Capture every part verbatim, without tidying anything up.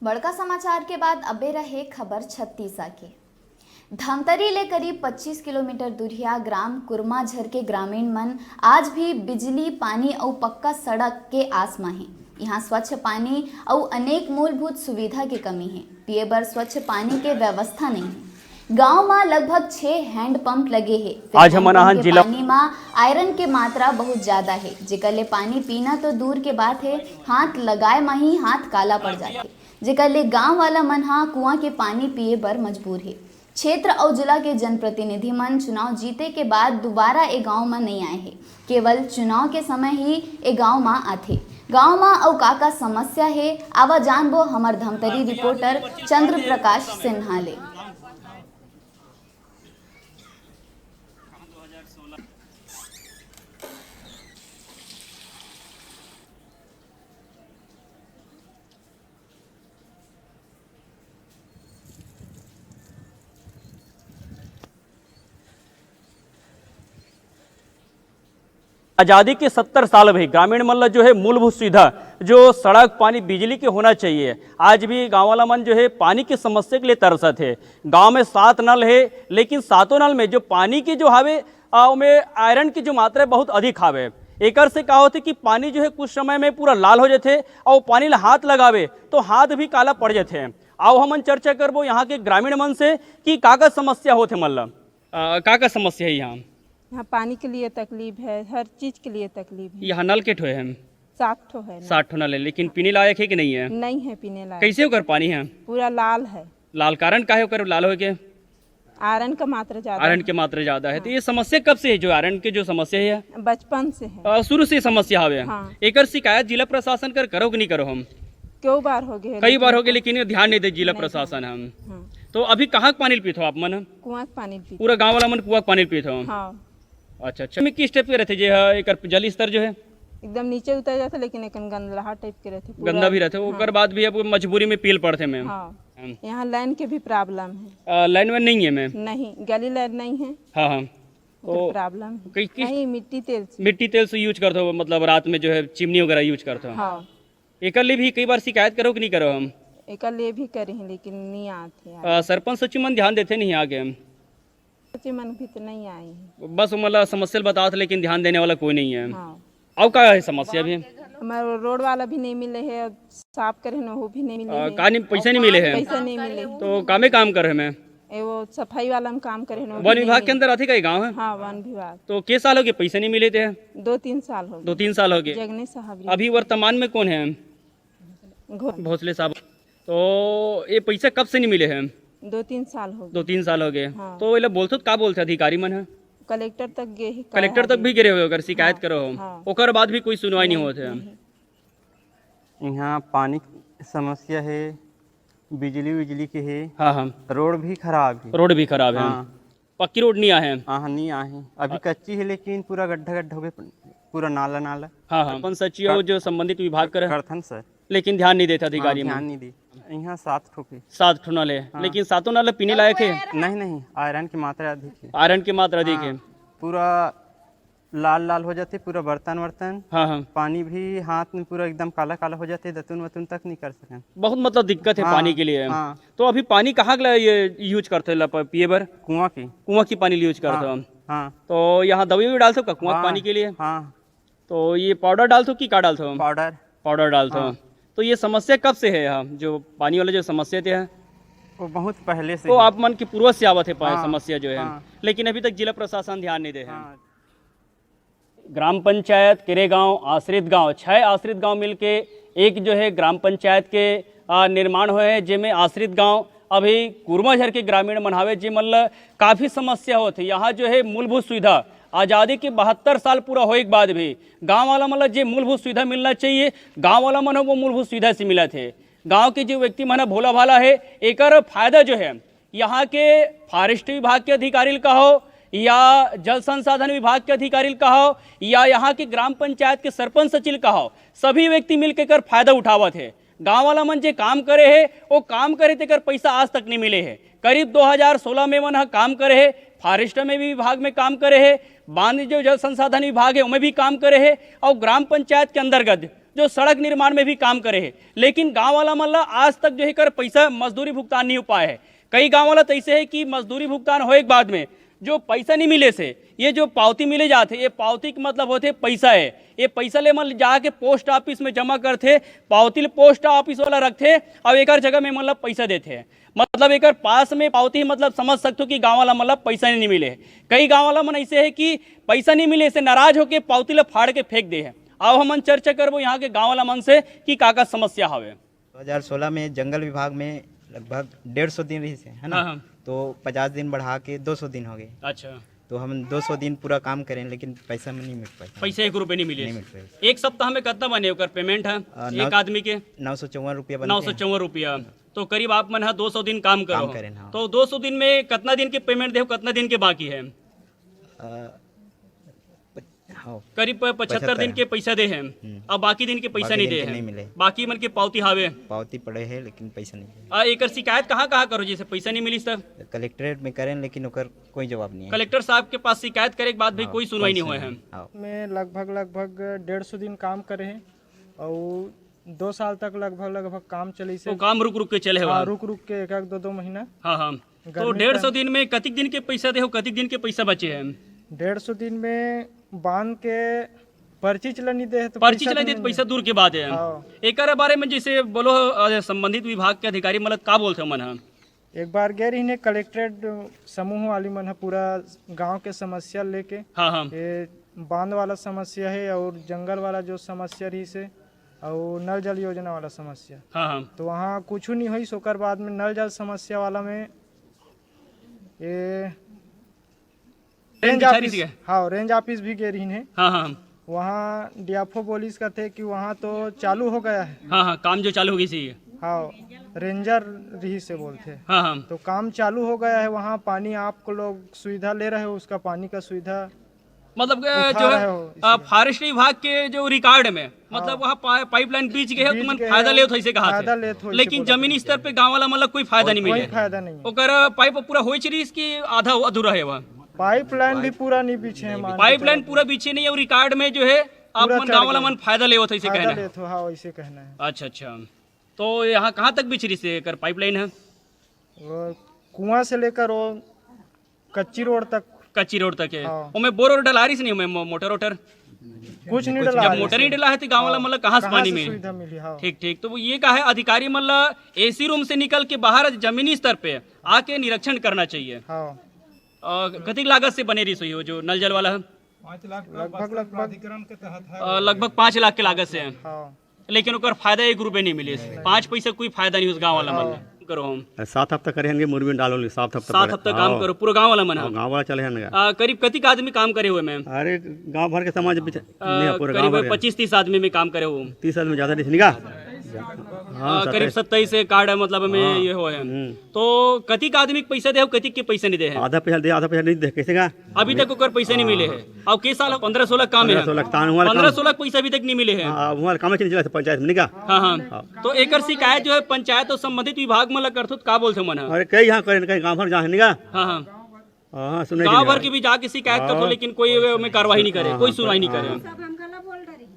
बड़का समाचार के बाद अबे रहे खबर छत्तीसा के। धमतरी ले करीब पच्चीस किलोमीटर दूरिहा ग्राम कुरमाझर के ग्रामीण मन आज भी बिजली, पानी अउ पक्का सड़क के आस म हे। इहाँ स्वच्छ पानी अउ अनेक मूलभूत सुविधा के कमी हे। पीए बर स्वच्छ पानी के व्यवस्था नइ हे। गांव म लगभग छह हैंडपंप लगे हे। फेर आज हमन हैंडपंप आहान के जिला पानी म आयरन के मात्रा बहुत ज्यादा हे, जेकर ले पानी पीना तो दूर के बात हे, हाथ लगाए म ही हाथ काला पड़ जाथे, जेकर ले गांव वाला मन ह कुआं के पानी पीए बर मजबूर हे। क्षेत्र अउ जिला के जनप्रतिनिधि मन चुनाव जीते के बाद दोबारा ए गांव म नइ आए हे, केवल चुनाव के समय ही ए गांव म आथे। गांव म अउ का-का समस्या हे, आवा जानबो हमर धमतरी रिपोर्टर चंद्र प्रकाश सिन्हा ले। आजादी के सत्तर साल भी ग्रामीण मन ला जो है मूलभूत सुविधा, जो सड़क, पानी, बिजली के होना चाहिए, आज भी गांव वाला मन जो है पानी की समस्या के लिए तरसत है। गांव में सात नल है, लेकिन सातों नल में जो पानी के जो हावे, आ, ओमे आयरन की जो मात्रा है बहुत अधिक हावे। एकर से का होथे कि पानी जो है कुछ समय में पूरा लाल हो जाथे, और पानी ला हाथ लगावे तो हाथ भी काला पड़ जाथे। आओ हमन चर्चा करबो यहाँ के ग्रामीण मन से कि का का समस्या होथे मन ला। आ, का का समस्या है यहाँ? यहाँ पानी के लिए तकलीफ है, हर चीज के लिए तकलीफ है। यहाँ नल के ठो है? सात ठो है ना। सात ठो नल है, लेकिन पीने लायक है कि नहीं है? नहीं है पीने लायक। कैसे ओकर पानी है? पूरा लाल है। लाल कारण का है ओकर लाल होए के? आयरन का मात्रा ज्यादा आयरन है। के मात्रा ज्यादा है। तो हाँ। ये समस्या कब से है, जो आयरन के जो समस्या है? बचपन से है। अ, शुरू से समस्या हवे। हाँ। एकर शिकायत जिला प्रशासन कर करो कि नहीं करो हम? कई बार हो गए, कई लेकिन बार हो गए, लेकिन ध्यान नहीं दे जिला नहीं प्रशासन ध्यान। हम। हाँ। तो अभी कहाँ के पानी पीत हो आप मन? कुआं के पानी पीत। पूरा गांव वाला मन कुआं के पानी पीत हो? हाँ। अच्छा, अच्छा। में किस टाइप के रहथे जे ह, एकर जल स्तर जो है? एकदम नीचे उतर जाथे, लेकिन एक गंदलहा टाइप के रहथे, पूरा। गंदा भी रहथे, हाँ। ओकर बाद भी अब मजबूरी में पील पड़थे में। हाँ। हम्म। यहाँ लाइन के भी प्रॉब्लम है। आ, लाइन वाइन नहीं है में? नहीं, गली लाइन नहीं है। हाँ, हाँ। ओकर तो प्रॉब्लम है। कई-, किस नहीं, मिट्टी तेल से। मिट्टी तेल से यूज करते हो, मतलब रात में जो है चिमनी वगैरह यूज करते हो? हाँ। एकर लिए भी कई बार शिकायत करो कि नहीं करो हम? एकर लिए भी करे हैं, लेकिन नहीं आते हैं। आ, सरपंच सचिव मन ध्यान देते नहीं आगे हम। सचिव मन भी तो नहीं आए हैं। बस वो मतलब समस्या ल बतात, लेकिन ध्यान देने वाला कोई नहीं है। हाँ। अउ का है समस्या भी? हमारे रोड वाला भी नहीं मिले है, साफ करे हैं, वो भी नहीं मिले आ, है। का नहीं, पैसा नहीं मिले है? पैसा नहीं मिले है। तो कामे काम कर रहे मैं? ए, वो सफाई वाला में काम करे हैं, वो भी वन नहीं विभाग के मिले। अंदर आथे का ये गाँव है? हाँ, वन विभाग। तो के साल हो गए पैसा नहीं मिले थे? दो तीन साल हो गए। दो तीन साल हो गए। जगने साहब जी। अभी वर्तमान में कौन है? घो-, भोसले साहब। तो ये पैसा कब से नहीं मिले हैं? दो तीन साल हो गए। दो तीन साल हो गए। हाँ। तो ये लोग बोलते तो का बोलते अधिकारी मन है? कलेक्टर तक गए ही, कलेक्टर तक भी गिरे हुए, अगर शिकायत हाँ, करो हो, हाँ। ओकर बाद भी कोई सुनवाई नहीं नहीं, होते हैं। नहीं। यहाँ पानी की समस्या है, बिजली विजली के है, हाँ, हाँ। रोड भी खराब है। रोड भी खराब है। हाँ। पक्की रोड नहीं आहे। हाँ, हाँ, नहीं आहे। अभी अ- कच्ची है, लेकिन पूरा गड्ढा गड्ढा हो गया, पूरा नाला नाला। हाँ, हाँ। सरपंच सचिव का- और जो संबंधित विभाग कर करथन सर। लेकिन ध्यान नहीं देता अधिकारी हाँ, मन। ध्यान नहीं दे। यहाँ सात ठो के। सात ठो नल है, हाँ। लेकिन सातों नल पीने लायक है? नहीं, नहीं, आयरन की मात्रा अधिक है। आयरन की मात्रा अधिक हाँ, है। पूरा लाल लाल हो जाथे पूरा बर्तन वर्तन। हाँ, हाँ। पानी भी हाथ में पूरा एकदम काला काला हो जाथे, दतुन वतुन तक नहीं कर सकन। बहुत मतलब दिक्कत है हाँ, पानी के लिए। हाँ। तो अभी पानी कहाँ के लिए ये यूज करते ला प-, पिए बर? कुआं की। कुआं की पानी यूज करते हाँ, हो? हाँ। तो यहाँ दवाई भी डालते हो का कुआं के हाँ, पानी के लिए? हाँ। तो ये पाउडर डालते हो कि का डालते हो? पाउडर। पाउडर डालते हो। हाँ। तो ये समस्या कब से है यहाँ, जो पानी वाला जो समस्या थे है? वो बहुत पहले से तो है। आप मन के पूर्वज से आवत है पा-, हाँ, समस्या जो है, हाँ। लेकिन अभी तक जिला प्रशासन ध्यान नहीं दे है। हाँ। ग्राम पंचायत केरे गांव, आश्रित गांव, छह आश्रित गांव मिलके एक जो है ग्राम पंचायत के, आ, निर्माण होए है, जेमे आश्रित गांव अभी कुरमाझर के ग्रामीण मन हावे, जे मन ल काफी समस्या होत है। यहाँ जो है मूलभूत सुविधा, आजादी के बहत्तर साल पूरा होए के बाद भी गांव वाला मन ल जे मूलभूत सुविधा मिलना चाहिए, गांव वाला मन ह वो मूलभूत सुविधा से मिलत है। गांव के जो व्यक्ति मन ह भोला भाला है, एकर फायदा जो है यहाँ के फॉरेस्ट विभाग के अधिकारी ल कहो या जल संसाधन विभाग के अधिकारी ल कहो या यहाँ के ग्राम पंचायत के सरपंच सचिव ल कहो, सभी व्यक्ति मिलके एकर फायदा उठावत है। गांव वाला मन जे काम करे है, वो काम करे तेकर पैसा आज तक नहीं मिले है। करीब दो हज़ार सोलह में मन ह काम करे है, फॉरेस्ट में भी विभाग में काम करे है, बांध जो जल संसाधन विभाग है, ओमे भी काम करे है, और ग्राम पंचायत के अंतर्गत जो सड़क निर्माण में भी काम करे हे, लेकिन गांव वाला मन ला आज तक जो हे कर पैसा मजदूरी भुगतान नहीं हो पाए हे। कई गांव वाला तो ऐसे हे कि मजदूरी भुगतान होए के बाद में जो पैसा नहीं मिले से, ये जो पावती मिले जाथे, ये पावती के मतलब होथे पैसा हे। ये पैसा ले मन जाके पोस्ट ऑफिस में जमा करथे, पावती ल पोस्ट ऑफिस वाला रखथे, अउ एकर जगह में मन ला पैसा देथे। मतलब एकर पास में पावती, मतलब समझ सकथो कि गांव वाला मन ला पैसा नहीं मिले हे। कई गांव वाला मन ऐसे हे कि पैसा नहीं मिले से नाराज होके पावती ला फाड़ के फेंक दे हे। आओ हमन चर्चा करबो यहाँ के गांव वाला मन से कि का का समस्या हवे। दो हज़ार सोलह में जंगल विभाग में लगभग डेढ़ सौ दिन रहिस हे, है ना? हाँ, हाँ। तो पचास दिन बढ़ा के दो सौ दिन हो गए। अच्छा। तो हम दो सौ दिन पूरा काम करें, लेकिन पैसा में नहीं मिल पाया। पैसा एक रुपये नहीं मिले। नहीं मिल पाया। एक सप्ताह में कितना बने ओकर पेमेंट है अ, एक नौ आदमी के? नौ सौ चौवन रुपया बनते हैं। नौ सौ चौवन रुपया। तो करीब आप मन हा दो सौ दिन काम काम करो। करें, हाँ। तो दो सौ दिन में कितना दिन के पेमेंट दे हो, कितना दिन के बाकी है? अ, प-, हाँ। करीब प-, पचहत्तर पचहत्तर दिन है। के पैसा दे हैं, हम्म। अब बाकी दिन के पैसा बाकी नहीं दिन दे के हैं। नहीं मिले। बाकी मन के पावती हावे। पावती पड़े है, लेकिन पैसा नहीं मिले। आ, एकर शिकायत कहाँ, कहाँ करो, जैसे पैसा नहीं मिलिस तब? कलेक्ट्रेट में करें, लेकिन ओकर कोई जवाब नहीं है। कलेक्टर साहब के पास शिकायत करे के बाद भी हाँ, कोई सुनवाई कोई नहीं हुआ सुनवाई है। नहीं। हाँ। में लगभग, लगभग डेढ़ सौ दिन काम करे हैं और दो साल तक लगभग, लगभग काम चली से। वो काम रुक, रुक के चले हाँ, हुआ। रुक, रुक के एक, एक, दो, दो महीना। हाँ, हाँ। तो गर्मी डेढ़ सौ का दिन में कतिक दिन के पैसा दे हो, कतिक दिन के पैसा बचे हैं? डेढ़ सौ दिन में बांध के पर्ची चला नहीं दे, तो पर्ची पैसा चला तो दे, तो नहीं पैसा मिले। दूर के बात है। हाँ। एकर बारे में जैसे बोलो, अ, संबंधित विभाग के अधिकारी मतलब का बोलते मन ह? एक बार गए रही ने कलेक्ट्रेट समूह वाली मन ह पूरा गांव के समस्या लेके। हाँ, हाँ। ये बांध वाला समस्या है और जंगल वाला जो समस्या रही से और नल जल योजना वाला समस्या। हाँ, हाँ। तो वहाँ कुछ नहीं हुई, ओकर बाद में नल जल समस्या वाला में ये रेंज बिचारी ऑफिस, सी है। हाँ, रेंज ऑफिस भी गए रही ने। हाँ, हाँ। वहाँ डीएफओ बोलिस कथे कि वहाँ तो चालू हो गया है। हाँ, हाँ, काम जो चालू हो गई सी। हाँ, रेंजर रही से बोलते। हाँ, हाँ। तो काम चालू हो गया है, वहाँ पानी आपको लोग सुविधा ले रहे हो, उसका पानी का सुविधा मतलब, अ, उठा जो है, रहे हो अ, इसमें। फॉरेस्ट विभाग के जो रिकॉर्ड में, मतलब, हाँ। वहाँ पा-, पाइपलाइन बीच गए हो, बीच तुमन गए फायदा हो, लेत हो, ऐसे कहा फायदा थे। लेत हो, ऐसे लेकिन बोला जमीनी था। स्तर पे गांव वाला मतलब कोई फायदा कोई, नहीं कोई मिले। फायदा नहीं है। ओकर पाइप पूरा होइच रहीस कि आधा अधूरा है वहाँ? पाइपलाइन भी पूरा नहीं बिछे है, मान के पाइपलाइन चलो। पूरा बिछे नहीं है, और रिकॉर्ड में जो है, आप पूरा मन चढ़ गांव वाला गया। मन फायदा लेवत हो, ऐसे फायदा कहना है। लेत हो, हाँ, वैसे कहना है। अच्छा, अच्छा। तो यहाँ कहाँ तक बिछ रहीस एकर पाइपलाइन है? वो कुआं से लेकर वो कच्ची रोड तक। कच्ची रोड तक है। हाँ। ओमे बोर और डला रहीस नहीं, ओमे मो-, मोटर वोटर? कुछ नहीं डला जब रहीस मोटर नहीं है। डला है, तो गांव वाला हाँ। मतलब कहाँ से कहाँ पानी से मिले? सुविधा मिली, हाँ। ठीक, ठीक। तो वो ये का है, अधिकारी मतलब एसी रूम से निकल के बाहर जमीनी स्तर पे आके निरीक्षण करना चाहिए। हाँ। अ, कतिक लागत से बने रहीस होही वो जो नल जल वाला है? पाँच लाख का लगभग, बस्तर लगभग। प्राधिकरण के तहत है अ, वो। लगभग पाँच लाख के लागत से है। हाँ। लेकिन ओकर फायदा एक रुपये नहीं मिले। नहीं। पाँच पैसा कोई फायदा नहीं उस गांव वाला मन ला। करो हम। सात हफ्ता करे हन मुरमी डालो, सात हफ्ता सात करे। हफ्ता काम हाँ। करो, पूरा गांव वाला मन हाँ, ह। गांव वाला चले हन गा। आ, करीब कतिक आदमी काम करे हुए में? अरे, गांव भर के समाज बिच-, आ, नहीं, पूरे गांव करीब भर के। पच्चीस तीस आदमी में काम करे हुए। तीस आदमी ज्यादा नहीं, निका? हाँ, आ, करीब सत्ताईस। सत्ताईस कार्ड है, मतलब, में हाँ। ये हुए हैं। हम्म। तो कतिक आदमी के पैसा दे हो, कतिक के पैसा नहीं दे है? आधा पैसा दे, आधा पैसा नहीं दे, कैसे का? अभी तक ओकर पैसा नहीं मिले है। अब के साल पन्द्रह सोलह काम है। पन्द्रह सोलह काम हुआ, पन्द्रह सोलह पैसा अभी तक नहीं मिले है। हाँ, हुआ काम चल रहा है पंचायत में, नहीं का? हाँ, हाँ। हाँ। तो एकर शिकायत जो है पंचायत और संबंधित विभाग में लग करथो, तो का बोलथे मन ह? अरे, कई यहाँ करें, कई गाँव भर जहाँ, नहीं का? हाँ, हाँ। हाँ, हाँ, सुने गाँव नहीं भर का? के भी जाके शिकायत करथो, हाँ। लेकिन कोई ओमे कार्रवाई नहीं करे, हाँ, कोई हाँ, सुनवाई नहीं हाँ। करे।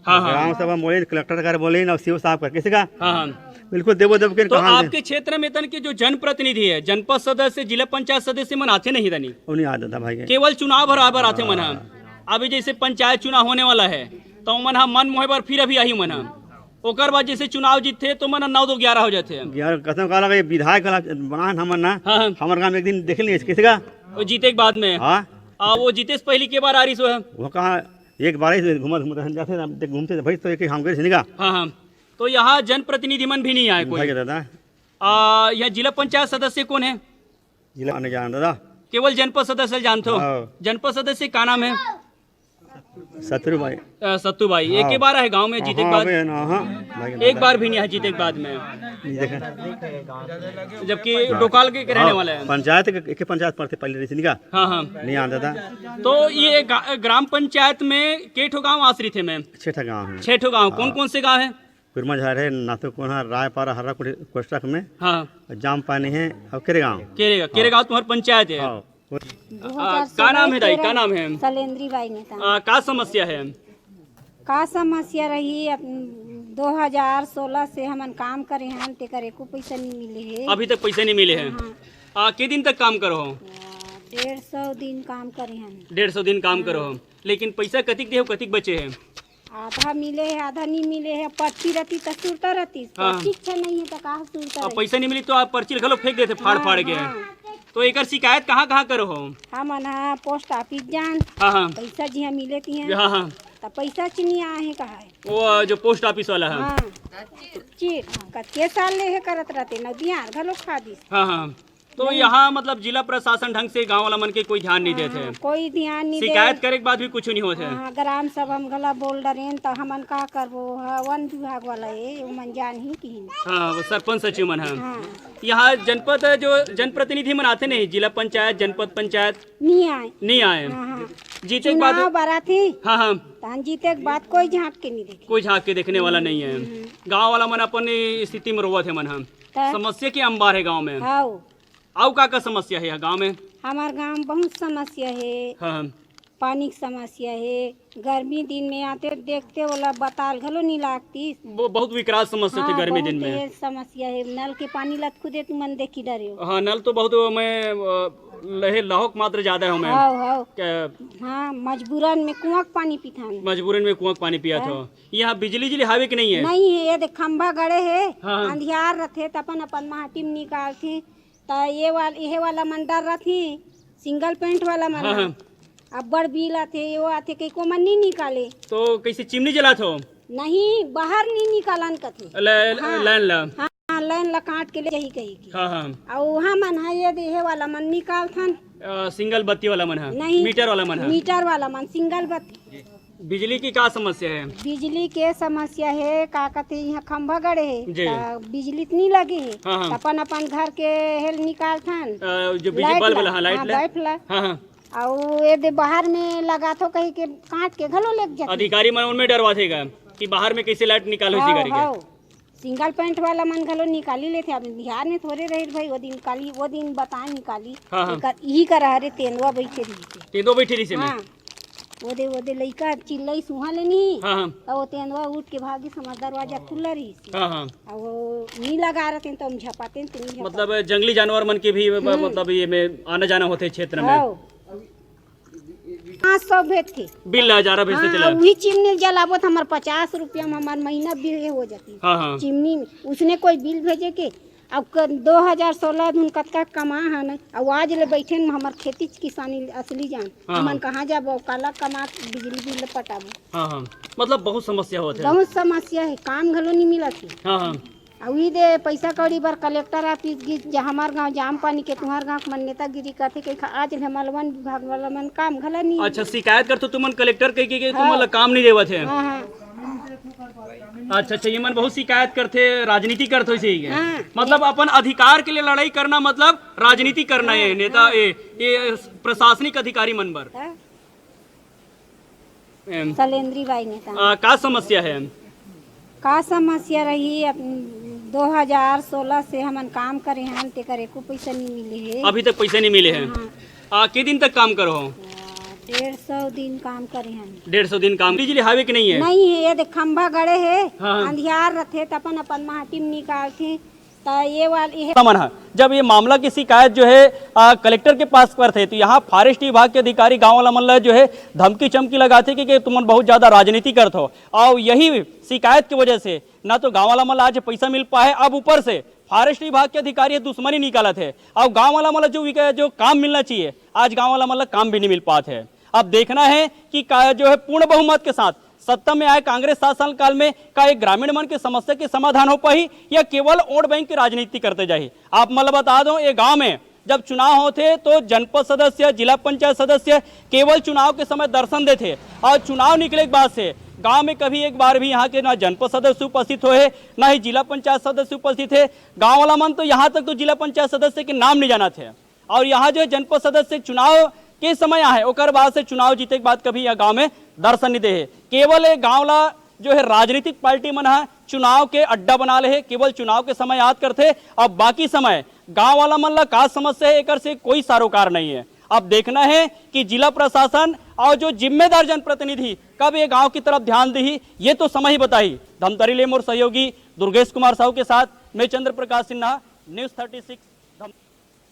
हाँ, हाँ। ग्राम सभा बोले, कलेक्टर कर बोले, ना सीओ साहब कर, किसी का? हाँ, हाँ। बिल्कुल देवो देव के तो कहा आपके क्षेत्र में तन के जो जनप्रतिनिधि है, जनपद सदस्य, जिला पंचायत सदस्य मन आथे नहीं तनी? वो नहीं आता था भाई। केवल चुनाव हर आबर आथे मन ह। हाँ। अभी जैसे पंचायत चुनाव होने वाला है, तो मन ह मन मोहे बर फिर अभी आही मन ह। ओकर बाद जैसे चुनाव जीतथे, तो मन ह नौ दो ग्यारह हो जाथे। ग्यारह कसम कहा लगा, ये विधायक वाला बना है हमर ना। हाँ, हाँ। हमर गांव में एक दिन देख लिए किसी का? वो जीते के बाद में। हाँ। आ, वो जीते से पहली के बार आ रही सो है? वो कहा, एक बार ही घूमत घूमत हम जाते ना, देख घूमते थे भाई, तो एक हम गए थे निका। हाँ, हाँ। तो यहाँ जनप्रतिनिधि मन भी नहीं आए कोई? भाई दादा। आ, यहाँ जिला पंचायत सदस्य कौन है? जिला नहीं जान दादा। केवल जनपद सदस्य जानते हो? हाँ। जनपद सदस्य का नाम है? सत्रु भाई। अ, सत्तू भाई, एक हाँ। के बार है गांव में जीते के हाँ, बाद? अबे ना, हाँ, भाई, एक बार भी नहीं है जीते के बाद में। नहीं देखा। जबकि डोकाल के रहने हाँ, वाला है। पंचायत के, एक पंचायत पड़ते पहले रही थी निका? हाँ, हाँ। नहीं आता था। तो ये गा-, ग्राम पंचायत में के ठो गांव आश्रित है मैम? छह ठो गांव है। छह ठो गांव, हाँ। कौन कौन से गांव है? कुरमा झार है, नाथू कोना, रायपारा, हर्रा कोटी-, कोष्ठक में। हाँ। जाम पानी है और केरे गांव। केरे, केरे हाँ। गांव तुम्हार पंचायत है? हाँ। आ, का नाम है दाई, का नाम है? सलेंद्री बाई नेता। आ, का समस्या है? का समस्या रही, अप-, दो हजार सोलह से हमन काम करे हन, तेकर एको पैसा नहीं मिले हे। अभी तक पैसा नहीं मिले हे। हाँ। आ, के दिन तक काम करो हो? आ, डेढ़ सौ दिन काम करे हन। डेढ़ सौ दिन काम करो हो, लेकिन पैसा कतिक दे हो, कतिक बचे हे? आधा मिले हे, आधा नहीं मिले हे। पर्ची रहती त सुरता रहती, हाँ। पर्ची अच्छा नहीं है त का सुरता अब रहती? पैसा नहीं मिली तो आप पर्ची घलो फेंक देते फाड़ फाड़ के। हाँ। तो एकर शिकायत कहाँ कहाँ करो हो? हमन हा पोस्ट ऑफिस जान, हाँ, हाँ। पैसा जिहाँ मिले तिहाँ। हाँ, हाँ। त पैसा च नहीं आए हे कहा है। वो, जो पोस्ट ऑफिस वाला है। हाँ। चिट, कतके साल ले हे करत रहते, न बिहार घलो खा दिस। हाँ, हाँ। तो यहाँ मतलब जिला प्रशासन ढंग से गाँव वाला मन के कोई ध्यान नहीं देते। हाँ, कोई ध्यान नहीं शिकायत दे। करे के बाद भी कुछ नहीं होते। हाँ, ग्राम सभा में घला बोल डरेन, त हमन का करबो? हाँ, वन विभाग वाला ए, ओमन जान ही किहिन। हाँ, वो सरपंच सचिव मन है। हाँ। यहाँ जनपद जो जनप्रतिनिधि मन आते नहीं, जिला पंचायत, जनपद पंचायत? नहीं आए। नहीं आए। हाँ, हाँ। जीते के बाद चुनाव बरात ही। हाँ, हाँ। तहन जीते के बाद कोई झांक के नहीं देखे। कोई झांक के देखने वाला नहीं है। हम्म। गाँव वाला मन अपन स्थिति में रोवत हे मन हम। त? समस्या के अंबार है गाँव में। हाँ। अउ का का समस्या हे गाँव में? हमार गाँव में बहुत समस्या हे। हाँ, हाँ। पानी के समस्या हे, गर्मी दिन में आते देखते ओला बताल घलो नहीं लागतीस। वो बहुत विकराल समस्या थे हाँ, गर्मी दिन बहुत में। ये समस्या हे, नल के पानी लत खुदे तुमन देखी डरे हो। हाँ, नल तो बहुत मैं, अ, लहे लाहौक मात्र ज्यादा है मैं। हाँ, हाँ। क्या? हाँ, मजबूरन में कुआं के पानी पीथन। मजबूरन में कुआं के पानी पिया हाँ। था। यहाँ बिजली जिली हावे कि नहीं है? नहीं है, ये देख खंभा गड़े है, हाँ, हाँ। अंधियार रथे त अपन अपन माटी में निकालथे। त ये वाल-, इहे वाला मन डर रथी, सिंगल पेंट वाला मन हाँ, ह। हाँ। अब्बड़ बिल आथे, वो आथे, कई को मन नहीं निकाले। तो कैसे चिमनी जलात हो? नहीं, बाहर नहीं निकालन कथे। ल-, ल-, हाँ। लाइन ला। हाँ, लाइन ला काट के ले जाही कही के। हाँ, हाँ। अउ वहाँ मन है, ये देहे वाला मन निकालथन। अ, सिंगल बत्ती वाला मन है? नहीं। मीटर वाला मन है? मीटर वाला मन, सिंगल बत्ती। बिजली की का समस्या है? बिजली के समस्या है, का कथे, यहाँ खंभा गड़े है, जी। त बिजली त नहीं लगे है, हाँ, हाँ। त अपन अपन घर के हेल निकालथन। अ, जो बिजली लाइट बल्ब ला, ला, हाँ, लाइट हाँ, ला। बल्ब ला। हाँ, हाँ। अउ ये दे बाहर में लगाथो कही के काट के घलो लेके जाथे। अधिकारी मन उनमें डरवाथे का कि बाहर में कैसे लाइट निकालो इसी हाँ, करके। हाँ। सिंगल पेंट वाला मन घलो निकाली लेथे। अब बिहार में थोड़े रहिस भाई, वो दिन काली, वो दिन बताए निकाली। हाँ, हाँ। एकर, इही कर हरे तेंदुआ बैठे रहिस। तेंदुआ बैठे रहिस एमे? हाँ। ओदे, ओदे लइका चिल्लई सुहा ले नहीं। हाँ, हाँ। त वो तेंदुआ उठ के भागी, समझ दरवाजा खुला रहिस। हाँ, हाँ। अब वो नहीं लगा रहते तो हम झपाते तो नहीं झपाते। मतलब जंगली जानवर मन के भी ब-, हम्म। मतलब ये में आना जाना होते क्षेत्र में। हाँ। पाँच सौ भेजथे। बिल ला हजारा भेजथे हाँ, तेला। वही चिमनी जलाबो त हमर पचास रुपया में हमर महीना बिल ये हो जाती। हाँ, हाँ। चिमनी में उसने कोई बिल भेजे के, अब क-, दो हजार सोलह धुन कतका कमा हन, अब आज ले बैठे न हमर खेती किसानी असली जान। हाँ, हमन हाँ। कहाँ जाबो, काला कमा के बिजली बिल पटाबो? हाँ, हाँ। मतलब बहुत समस्या होत है। बहुत समस्या है, काम घलो नहीं मिलत है। हाँ, हाँ। अउ ई दे पैसा कौड़ी बर कलेक्टर ऑफिस गिस, जा हमार गांव जाम पानी के, तुहार गांव के मन नेतागिरी करथे, के खा-, आज ले हमर वन विभाग वाला मन काम घला नहीं। अच्छा, शिकायत करथो तुमन कलेक्टर के, के, के हाँ। तुमन ला काम नहीं देवत है। हाँ, हाँ। अच्छा, अच्छा, ये मन बहुत शिकायत करथे, राजनीति करथे इसे ही के। हाँ। मतलब अपन अधिकार के लिए लड़ाई करना मतलब राजनीति करना हाँ, है, नेता हाँ। ये, ये प्रशासनिक अधिकारी मन बर। हाँ। एम। शैलेंद्री बाई नेता। आ, का समस्या है? का समस्या रही? अब दो हजार सोलह से हमन काम करे हन, तेकर एको पैसा नहीं मिले हे। अभी तक पैसा नहीं मिले हे। हाँ। आ, के दिन तक काम करो हो? आ, डेढ़ सौ दिन काम करे हन। डेढ़ सौ दिन काम। बिजली हावे कि नहीं है? नहीं है, ये देख खंभा गड़े है, हाँ, हाँ। अंधियार रथे, त अपन अपन माटी में निकालथे। त ये वाल, ये मन ह, जब ये मामला की शिकायत जो है, आ, कलेक्टर के पास करथे, तो यहाँ फॉरेस्ट विभाग के अधिकारी गाँव वाला मन ला जो है धमकी चमकी लगाथे कि, कि तुमन बहुत ज्यादा राजनीति करत हो, और यही शिकायत की वजह से ना तो गाँव वाला मन ला आज पैसा मिल पाए, अब ऊपर से फॉरेस्ट विभाग के अधिकारी ये दुश्मनी निकालत है, और गाँव वाला मन ला जो विक-, जो काम मिलना चाहिए, आज गाँव वाला मन ला काम भी नहीं मिल पात है। अब देखना है कि का जो है पूर्ण बहुमत के साथ सत्ता में आए कांग्रेस शासनकाल में का एक ग्रामीण मन के समस्या के समाधान हो पाही या केवल वोट बैंक की राजनीति करते जाही। आप मन ल बता दो, ये गांव में जब चुनाव होथे तो जनपद सदस्य, जिला पंचायत सदस्य केवल चुनाव के समय दर्शन देथे और चुनाव निकले के बाद से गांव में कभी एक बार भी यहाँ के ना जनपद सदस्य उपस्थित होए, ना ही जिला पंचायत सदस्य उपस्थित है। गांव वाला मन तो यहाँ तक तो जिला पंचायत सदस्य के नाम नहीं जानत हे। और यहाँ जो है जनपद सदस्य चुनाव के समय आहे, ओकर बाद से चुनाव जीते के बाद कभी यह गांव में दर्शन नहीं दे हे। केवल ये गांव ला जो है राजनीतिक पार्टी मन ह चुनाव के अड्डा बना ले हे, केवल चुनाव के समय याद करथे, अब बाकी समय गांव वाला मन ला का समस्या है, एकर से कोई सरोकार नहीं है। अब देखना है कि जिला प्रशासन और जो जिम्मेदार जनप्रतिनिधि कब ये गांव की तरफ ध्यान दी, ये तो समय ही बताही। धमतरी ले मोर सहयोगी दुर्गेश कुमार साहू के साथ मैं Chandra Prakash Sinha, news thirty six.